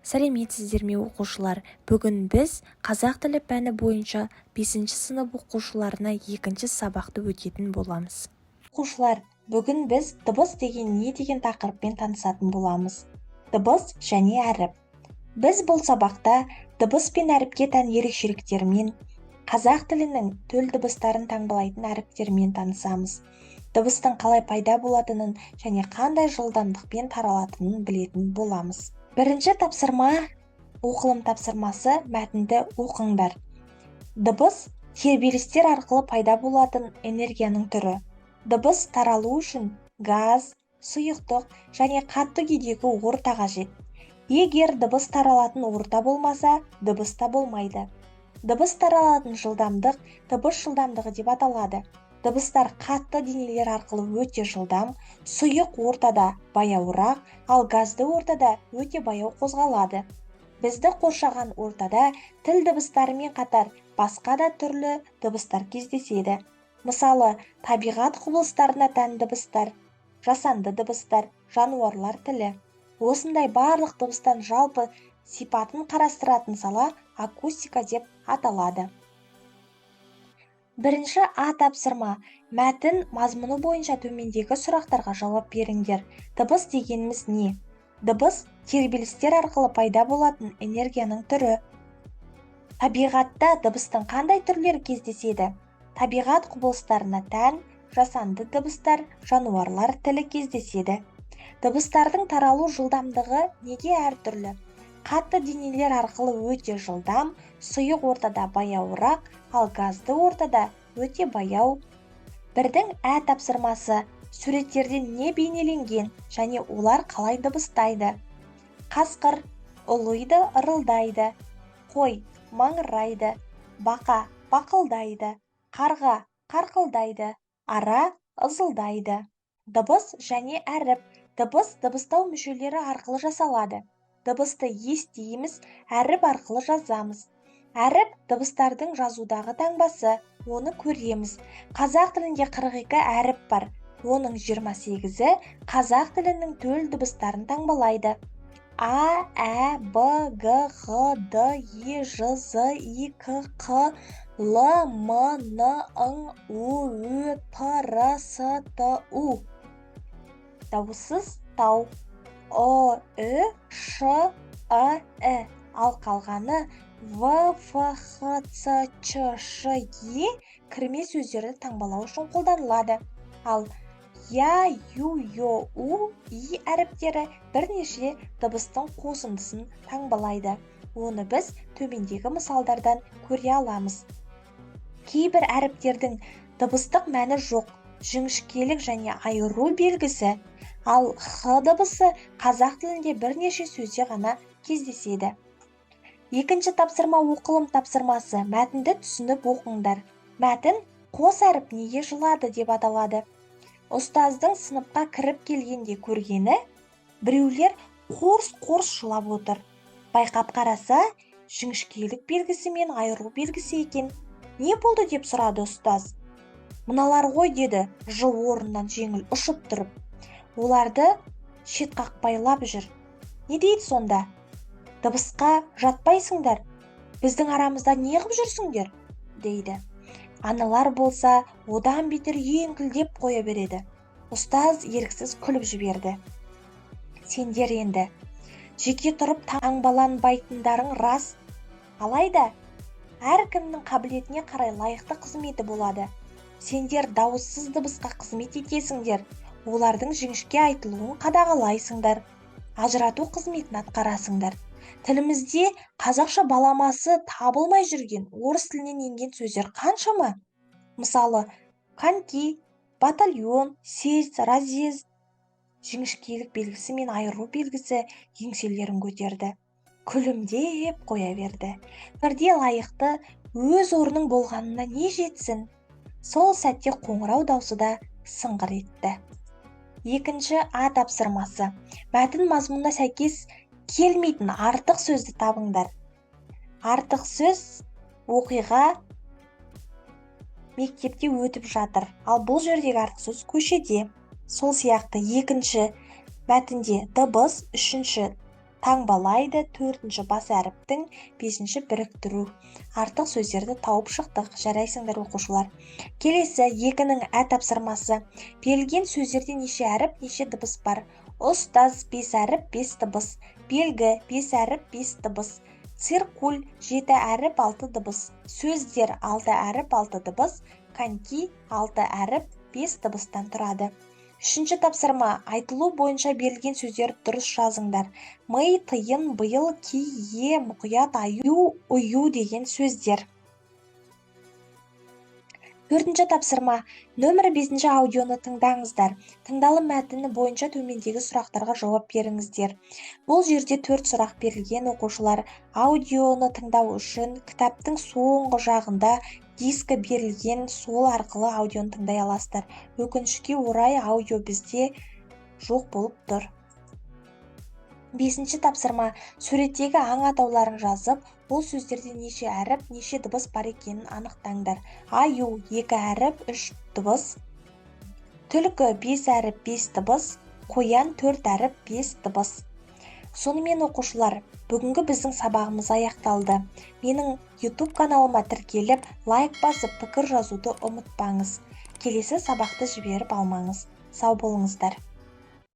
Сәлеметсіздер ме, оқушылар! Бүгін біз қазақ тілі пәні бойынша бесінші сынып оқушыларына екінші сабақты өтетін боламыз. Оқушылар, бүгін біз «Дыбыс деген не» деген тақырыппен танысатын боламыз. Дыбыс және әріп. Біз бұл сабақта дыбыс пен әріпке тән ерекшеліктермен, қазақ тілінің төл дыбыстарын таңбалайтын әріптермен танысамыз. Дыбыстың қалай пайда болатынын және қандай жылдамдықпен таралатынын білетін боламыз. Бірінші тапсырма, оқылым тапсырмасы. Мәтінді оқыңдар. Дыбыс – тербелістер арқылы пайда болатын энергияның түрі. Дыбыс таралу үшін газ, сұйықтық және қатты күйдегі орта қажет. Егер дыбыс таралатын орта болмаса, дыбыс та болмайды. Дыбыс таралатын жылдамдық дыбыс жылдамдығы деп аталады. Дыбыстар қатты денелер арқылы өте жылдам, сұйық ортада баяуырақ, ал газды ортада өте баяу қозғалады. Бізді қоршаған ортада тіл дыбыстарымен қатар басқа да түрлі дыбыстар кездеседі. Мысалы, табиғат құбылыстарына тән дыбыстар, жасанды дыбыстар, жануарлар тілі. Осындай барлық дыбыстан жалпы сипатын қарастыратын сала акустика деп аталады. Бірінші А тапсырма. Мәтін мазмұны бойынша төмендегі сұрақтарға жауап беріңдер. Дыбыс дегеніміз не? Дыбыс – тербелістер арқылы пайда болатын энергияның түрі. Табиғатта дыбыстың қандай түрлері кездеседі? Табиғат құбылыстарына тән, жасанды дыбыстар, жануарлар тілі кездеседі. Дыбыстардың таралу жылдамдығы неге әртүрлі? Қатты денелер арқылы өте жылдам, сұйық ортада баяуырақ, ал газды ортада өте баяу. Бірдің Ә тапсырмасы. Суреттерде не бейнеленген және олар қалай дыбыстайды? Қасқыр ұлиды, ырылдайды. Қой маңырайды. Бақа бақылдайды. Қарға қарқылдайды. Ара ызылдайды. Дыбыс және әріп. Дыбыс дыбыстау мүшелері арқылы жасалады. Дыбысты естиміз, әріп арқылы жазамыз. Әріп – дыбыстардың жазудағы таңбасы, оны көреміз. Қазақ тілінде 42 әріп бар. Оның 28-і қазақ тілінің төл дыбыстарын таңбалайды: а, ә, б, г, х, д, е, ж, з, и, к, қ, л, м, н, ң, у, ө, п, р, с, т, у. Дауыссыз тау: ұ, ү, ш, ы, і. Ал қалғаны в, ф, х, ц, ч, ш, е кірме сөздерді таңбалау үшін қолданылады. Ал я, ю, ё, у, и әріптері бірнеше дыбыстың қосындысын таңбалайды. Оны біз төмендегі мысалдардан көре аламыз. Кейбір әріптердің дыбыстық мәні жоқ, жіңішкелік және айыру белгісі. Ал х дыбысы қазақ тілінде бірнеше сөзде ғана кездеседі. Екінші тапсырма, оқылым тапсырмасы. Мәтінді түсініп оқыңдар. Мәтін «Қос әріп неге жылады» деп аталады. Ұстаздың сыныпқа кіріп келгенде көргені: біреулер қорс-қорс жылап отыр. Байқап қараса, жіңішкелік белгісі мен айыру белгісі екен. «Не болды?» – деп сұрады ұстаз. «Мыналар ғой», – деді Ж орнынан жеңіл ұшып тұрып. «Оларды шетқақпайлап жүр». «Не дейді сонда?» «Дыбысқа жатпайсыңдар, біздің арамызда неғып жүрсіңдер?» – дейді. Аналар болса, одан бетер еңкілдеп қоя береді. Ұстаз еріксіз күліп жіберді. «Сендер енді жеке тұрып таңбаланбайтындарың рас. Алайда әркімнің қабілетіне қарай лайықты қызметі болады. Сендер дауыссыз дыбысқа қызмет етесіңдер, олардың жіңішке айтылуын қадағалайсыңдар, ажырату қызметін атқарасыңдар. Тілімізде қазақша баламасы табылмай жүрген, орыс тілінен енген сөздер қаншама? Мысалы, коньки, батальон, съезд, разъезд». Жіңішкелік белгісі мен айыру белгісі еңселерін көтерді, күлімдеп қоя берді. Бірде лайықты өз орның болғанына не жетсін! Сол сәтте қоңырау даусы да сыңғыр етті. Екінші А тапсырмасы. Мәтін мазмұнына сәйкес келмейтін артық сөзді табыңдар. Артық сөз: оқиға мектепте өтіп жатыр, ал бұл жердегі артық сөз көшеде. Сол сияқты екінші мәтінде дыбыс, үшінші Таңбалайды, төртінші бас әріптің, бесінші біріктіру. Артық сөздерді тауып шықтық. Жарайсыңдар, оқушылар. Келесі екінің ә тапсырмасы. Берілген сөздерде неше әріп, неше дыбыс бар? Ұстаз: бес әріп, бес дыбыс. Белгі: бес әріп, бес дыбыс. Циркуль: жеті әріп, алты дыбыс. Сөздер: алты әріп, алты дыбыс. Коньки: алты әріп, бес дыбыстан тұрады. Үшінші тапсырма. Айтылу бойынша берілген сөздерді дұрыс жазыңдар. Ми, тиын, биыл, ки, ие, мұқият, аю, ұю деген сөздер. Төртінші тапсырма. Нөмірі 5-ші аудионы тыңдаңыздар. Тыңдалым мәтіні бойынша төмендегі сұрақтарға жауап беріңіздер. Бұл жерде төрт сұрақ берілген, оқушылар. Аудионы тыңдау үшін кітаптың соңғы жағында дискі берілген, сол арқылы аудионы тыңдай аласыздар. Өкінішке орай, аудио бізде жоқ болып тұр. Бесінші тапсырма. Суреттегі аң атауларын жазып, ол сөздерде неше әріп, неше дыбыс бар екенін анықтаңдар. Аю: екі әріп, үш дыбыс. Түлкі: бес әріп, бес дыбыс. Қоян: төрт әріп, бес дыбыс. Сонымен, оқушылар, бүгінгі біздің сабағымыз аяқталды. Менің YouTube каналыма тіркеліп, лайк басып, пікір жазуды ұмытпаңыз. Келесі сабақты жіберіп алмаңыз. Сау болыңыздар.